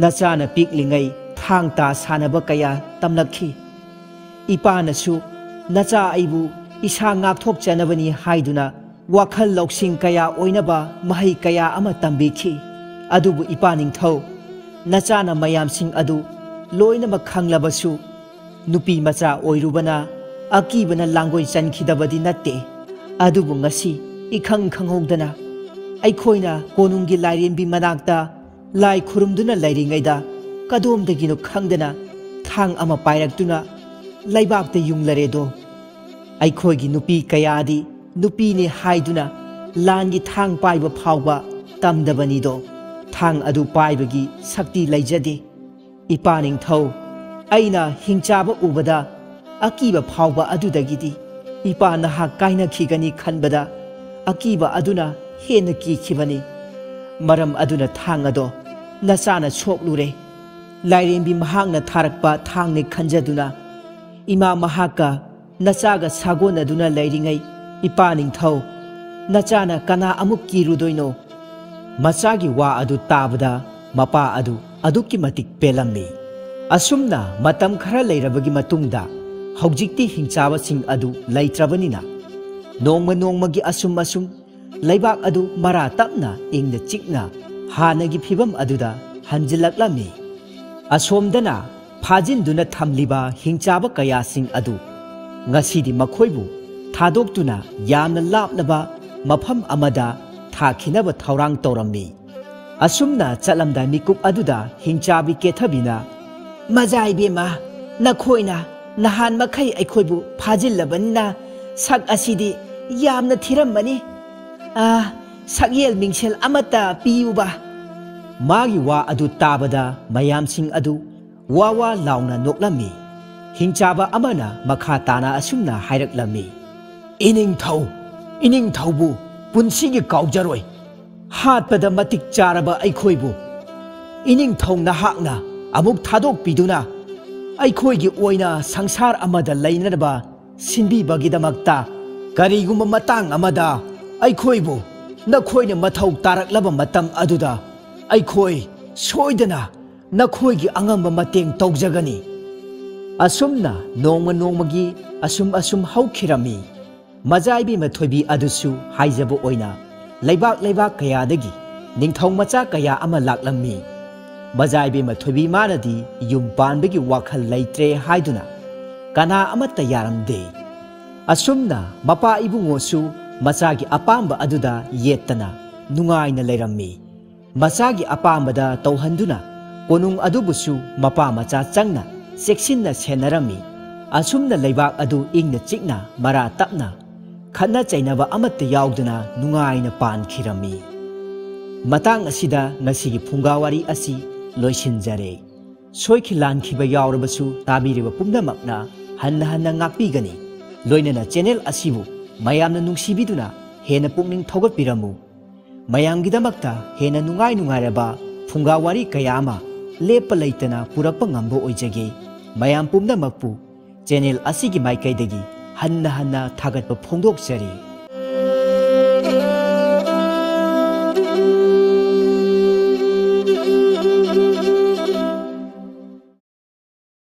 ꯅꯆꯥꯅ ꯄꯤꯛꯂꯤꯉꯩ ꯊꯥꯡ ꯇꯥ ꯁꯥꯟꯅꯕ ꯀꯌꯥ ꯇꯝꯂꯛꯈꯤ꯫ ꯏꯄꯥꯅꯁꯨ ꯅꯆꯥ ꯑꯩꯕꯨ ꯏꯁꯥ ꯉꯥꯛꯊꯣꯛꯆꯅꯕꯅꯤ ꯍꯥꯏꯗꯨꯅ ꯋꯥꯈꯜ ꯂꯧꯁꯤꯡ ꯀꯌꯥ ꯑꯣꯏꯅꯕ ꯃꯍꯩ ꯀꯌꯥ ꯑꯃ ꯇꯝꯕꯤꯈꯤ꯫ ꯑꯗꯨꯕꯨ ꯏꯄꯥ ꯅꯤꯡꯊꯧ, ꯅꯆꯥꯅ ꯃꯌꯥꯝꯁꯤꯡ ꯑꯗꯨ ꯂꯣꯏꯅꯃꯛ ꯈꯪꯂꯕꯁꯨ, ꯅꯨꯄꯤ ꯃꯆꯥ ꯑꯣꯏꯔꯨꯕꯅ ꯑꯀꯤꯕꯅ ꯂꯥꯡꯒꯣꯏ ꯆꯟꯈꯤꯗꯕꯗꯤ ꯅꯠꯇꯦ꯫ ꯑꯗꯨꯕꯨ ꯉꯁꯤ ꯏꯈꯪ ꯈꯪꯍꯧꯗꯅ ꯑꯩꯈꯣꯏꯅ ꯀꯣꯅꯨꯡꯒꯤ ꯂꯥꯏꯔꯦꯝꯕꯤ ꯃꯅꯥꯛꯇ ꯂꯥꯏ ꯈꯨꯔꯨꯝꯗꯨꯅ ꯂꯩꯔꯤꯉꯩꯗ ꯀꯗꯣꯝꯗꯒꯤꯅꯣ ꯈꯪꯗꯅ ꯊꯥꯡ ꯑꯃ ꯄꯥꯏꯔꯛꯇꯨꯅ ꯂꯩꯕꯥꯛꯇ ꯌꯨꯡꯂꯔꯦꯗꯣ꯫ ꯑꯩꯈꯣꯏꯒꯤ ꯅꯨꯄꯤ ꯀꯌꯥꯗꯤ ꯅꯨꯄꯤꯅꯤ ꯍꯥꯏꯗꯨꯅ ꯂꯥꯟꯒꯤ ꯊꯥꯡ ꯄꯥꯏꯕ ꯐꯥꯎꯕ ꯇꯝꯗꯕꯅꯤꯗꯣ꯫ ꯊꯥꯡ ꯑꯗꯨ ꯄꯥꯏꯕꯒꯤ ꯁꯛꯇꯤ ꯂꯩꯖꯗꯦ꯫ ꯏꯄꯥ ꯅꯤꯡꯊꯧ, ꯑꯩꯅ ꯍꯤꯡꯆꯥꯕ ꯎꯕꯗ ꯑꯀꯤꯕ ꯐꯥꯎꯕ ꯑꯗꯨꯗꯒꯤꯗꯤ ꯏꯄꯥ ꯅꯍꯥꯛ ꯀꯥꯏꯅꯈꯤꯒꯅꯤ ꯈꯟꯕꯗ ꯑꯀꯤꯕ ꯑꯗꯨꯅ ꯍꯦꯟꯅ ꯀꯤꯈꯤꯕꯅꯤ꯫ ꯃꯔꯝ ꯑꯗꯨꯅ ꯊꯥꯡ ꯑꯗꯣ ꯅꯆꯥꯅ ꯁꯣꯛꯂꯨꯔꯦ꯫ ꯂꯥꯏꯔꯦꯝꯕꯤ ꯃꯍꯥꯛꯅ ꯊꯥꯔꯛꯄ ꯊꯥꯡꯅꯤ ꯈꯟꯖꯗꯨꯅ, "ꯏꯃꯥ ꯃꯍꯥꯛꯀ ꯅꯆꯥꯒ ꯁꯥꯒꯣꯟꯅꯗꯨꯅ ꯂꯩꯔꯤꯉꯩ, ꯏꯄꯥ ꯅꯤꯡꯊꯧ, ꯅꯆꯥꯅ ꯀꯅꯥ ꯑꯃꯨꯛ ꯀꯤꯔꯨꯗꯣꯏꯅꯣ?" ꯃꯆꯥꯒꯤ ꯋꯥ ꯑꯗꯨ ꯇꯥꯕꯗ ꯃꯄꯥ ꯑꯗꯨ ꯑꯗꯨꯛꯀꯤ ꯃꯇꯤꯛ ꯄꯦꯜꯂꯝꯃꯤ꯫ ꯑꯁꯨꯝꯅ ꯃꯇꯝ ꯈꯔ ꯂꯩꯔꯕꯒꯤ ꯃꯇꯨꯡꯗ, ꯍꯧꯖꯤꯛꯇꯤ ꯍꯤꯡꯆꯥꯕꯁꯤꯡ ꯑꯗꯨ ꯂꯩꯇ꯭ꯔꯕꯅꯤꯅ, ꯅꯣꯡꯃ ꯅꯣꯡꯃꯒꯤ ꯑꯁꯨꯝ ꯑꯁꯨꯝ ꯂꯩꯕꯥꯛ ꯑꯗꯨ ꯃꯔꯥ ꯇꯞꯅ ꯏꯪꯅ ꯆꯤꯛꯅ ꯍꯥꯟꯅꯒꯤ ꯐꯤꯕꯝ ꯑꯗꯨꯗ ꯍꯟꯖꯤꯜꯂꯛꯂꯝꯃꯤ꯫ ꯑꯁꯣꯝꯗꯅ ꯐꯥꯖꯤꯟꯗꯨꯅ ꯊꯝꯂꯤꯕ ꯍꯤꯡꯆꯥꯕ ꯀꯌꯥꯁꯤꯡ ꯑꯗꯨ ꯉꯁꯤꯗꯤ ꯃꯈꯣꯏꯕꯨ ꯊꯥꯗꯣꯛꯇꯨꯅ ꯌꯥꯝꯅ ꯂꯥꯞꯂꯕ ꯃꯐꯝ ꯑꯃꯗ ꯊꯥꯈꯤꯅꯕ ꯊꯧꯔꯥꯡ ꯇꯧꯔꯝꯃꯤ꯫ ꯑꯁꯨꯝꯅ ꯆꯠꯂꯝꯗꯥꯏ ꯃꯤꯀꯨꯞ ꯑꯗꯨꯗ ꯍꯤꯡꯆꯥꯕꯤ ꯀꯦꯊꯕꯤꯅ, "ꯃꯖꯥ ꯏꯕꯦꯝꯃ, ꯅꯈꯣꯏꯅ ꯅꯍꯥꯟ ꯃꯈꯩ ꯑꯩꯈꯣꯏꯕꯨ ꯐꯥꯖꯤꯜꯂꯕꯅꯤꯅ ꯁꯛ ꯑꯁꯤꯗꯤ ꯌꯥꯝꯅ ꯊꯤꯔꯝꯃꯅꯤ꯫ ꯑꯥ, ꯁꯛꯌꯦꯜ ꯃꯤꯡꯁꯦꯜ ꯑꯃꯠꯇ ꯄꯤꯌꯨꯕ꯫" ꯃꯥꯒꯤ ꯋꯥ ꯑꯗꯨ ꯇꯥꯕꯗ ꯃꯌꯥꯝꯁꯤꯡ ꯑꯗꯨ ꯋꯥ ꯋꯥ ꯂꯥꯎꯅ ꯅꯣꯛꯂꯝꯃꯤ꯫ ꯍꯤꯡꯆꯥꯕ ꯑꯃꯅ ꯃꯈꯥ ꯇꯥꯅ ꯑꯁꯨꯝꯅ ꯍꯥꯏꯔꯛꯂꯝꯃꯤ, "ꯏꯅꯤꯡꯊꯧ, ꯏꯅꯤꯡꯊꯧꯕꯨ ꯄꯨꯟꯁꯤꯒꯤ ꯀꯥꯎꯖꯔꯣꯏ꯫ ꯍꯥꯠꯄꯗ ꯃꯇꯤꯛ ꯆꯥꯔꯕ ꯑꯩꯈꯣꯏꯕꯨ ꯏꯅꯤꯡꯊꯧ ꯅꯍꯥꯛꯅ ꯑꯃꯨꯛ ꯊꯥꯗꯣꯛꯄꯤꯗꯨꯅ ꯑꯩꯈꯣꯏꯒꯤ ꯑꯣꯏꯅ ꯁꯪꯁꯥꯔ ꯑꯃꯗ ꯂꯩꯅꯅꯕ ꯁꯤꯟꯕꯤꯕꯒꯤꯗꯃꯛꯇ, ꯀꯔꯤꯒꯨꯝꯕ ꯃꯇꯥꯡ ꯑꯃꯗ ꯑꯩꯈꯣꯏꯕꯨ ꯅꯈꯣꯏꯅ ꯃꯊꯧ ꯇꯥꯔꯛꯂꯕ ꯃꯇꯝ ꯑꯗꯨꯗ ꯑꯩꯈꯣꯏ ꯁꯣꯏꯗꯅ ꯅꯈꯣꯏꯒꯤ ꯑꯉꯝꯕ ꯃꯇꯦꯡ ꯇꯧꯖꯒꯅꯤ꯫" ꯑꯁꯨꯝꯅ ꯅꯣꯡꯃ ꯅꯣꯡꯃꯒꯤ ꯑꯁꯨꯝ ꯑꯁꯨꯝ ꯍꯧꯈꯤꯔꯝꯃꯤ꯫ ꯃꯖꯥ ꯏꯕꯦꯝꯃ ꯊꯣꯏꯕꯤ ꯑꯗꯨꯁꯨ ꯍꯥꯏꯖꯕ ꯑꯣꯏꯅ ꯂꯩꯕꯥꯛ ꯂꯩꯕꯥꯛ ꯀꯌꯥꯗꯒꯤ ꯅꯤꯡꯊꯧ ꯃꯆꯥ ꯀꯌꯥ ꯑꯃ ꯂꯥꯛꯂꯝꯃꯤ꯫ ꯃꯖꯥ ꯏꯕꯦꯝꯃ ꯊꯣꯏꯕꯤ ꯃꯥꯅꯗꯤ ꯌꯨꯝ ꯄꯥꯟꯕꯒꯤ ꯋꯥꯈꯜ ꯂꯩꯇ꯭ꯔꯦ ꯍꯥꯏꯗꯨꯅ ꯀꯅꯥ ꯑꯃꯠꯇ ꯌꯥꯔꯝꯗꯦ꯫ ꯑꯁꯨꯝꯅ ꯃꯄꯥ ꯏꯕꯨꯡꯉꯣꯁꯨ ꯃꯆꯥꯒꯤ ꯑꯄꯥꯝꯕ ꯑꯗꯨꯗ ꯌꯦꯠꯇꯅ ꯅꯨꯡꯉꯥꯏꯅ ꯂꯩꯔꯝꯃꯤ꯫ ꯃꯆꯥꯒꯤ ꯑꯄꯥꯝꯕꯗ ꯇꯧꯍꯟꯗꯨꯅ ꯀꯣꯅꯨꯡ ꯑꯗꯨꯕꯨꯁꯨ ꯃꯄꯥ ꯃꯆꯥ ꯆꯪꯅ ꯆꯦꯛꯁꯤꯟꯅ ꯁꯦꯟꯅꯔꯝꯃꯤ꯫ ꯑꯁꯨꯝꯅ ꯂꯩꯕꯥꯛ ꯑꯗꯨ ꯏꯪꯅ ꯆꯤꯛꯅ ꯃꯔꯥ ꯇꯞꯅ ꯈꯠꯅ ꯆꯩꯅꯕ ꯑꯃꯠꯇ ꯌꯥꯎꯗꯅ ꯅꯨꯡꯉꯥꯏꯅ ꯄꯥꯟꯈꯤꯔꯝꯃꯤ꯫ ꯃꯇꯥꯡ ꯑꯁꯤꯗ ꯉꯁꯤꯒꯤ ꯐꯨꯡꯒꯥ ꯋꯥꯔꯤ ꯑꯁꯤ ꯂꯣꯏꯁꯤꯟꯖꯔꯦ꯫ ꯁꯣꯏꯈꯤ ꯂꯥꯟꯈꯤꯕ ꯌꯥꯎꯔꯕꯁꯨ ꯇꯥꯕꯤꯔꯤꯕ ꯄꯨꯝꯅꯃꯛꯅ ꯍꯟꯅ ꯍꯟꯅ ꯉꯥꯛꯄꯤꯒꯅꯤ꯫ ꯂꯣꯏꯅꯅ ꯆꯦꯅꯦꯜ ꯑꯁꯤꯕꯨ ꯃꯌꯥꯝꯅ ꯅꯨꯡꯁꯤꯕꯤꯗꯨꯅ ꯍꯦꯟꯅ ꯄꯨꯛꯅꯤꯡ ꯊꯧꯒꯠꯄꯤꯔꯝꯃꯨ꯫ ꯃꯌꯥꯝꯒꯤꯗꯃꯛꯇ ꯍꯦꯟꯅ ꯅꯨꯡꯉꯥꯏ ꯅꯨꯡꯉꯥꯏꯔꯕ ꯐꯨꯡꯒꯥ ꯋꯥꯔꯤ ꯀꯌꯥ ꯑꯃ ꯂꯦꯞꯄ ꯂꯩꯇꯅ ꯄꯨꯔꯛꯄ ꯉꯝꯕ ꯑꯣꯏꯖꯒꯦ꯫ ꯃꯌꯥꯝ ꯄꯨꯝꯅꯃꯛꯄꯨ ꯆꯦꯅꯦꯜ ꯑꯁꯤꯒꯤ ꯃꯥꯏꯀꯩꯗꯒꯤ ꯍꯟꯅ ꯍꯟꯅ ꯊꯥꯒꯠꯄ ꯐꯣꯡꯗꯣꯛꯆꯔꯤ꯫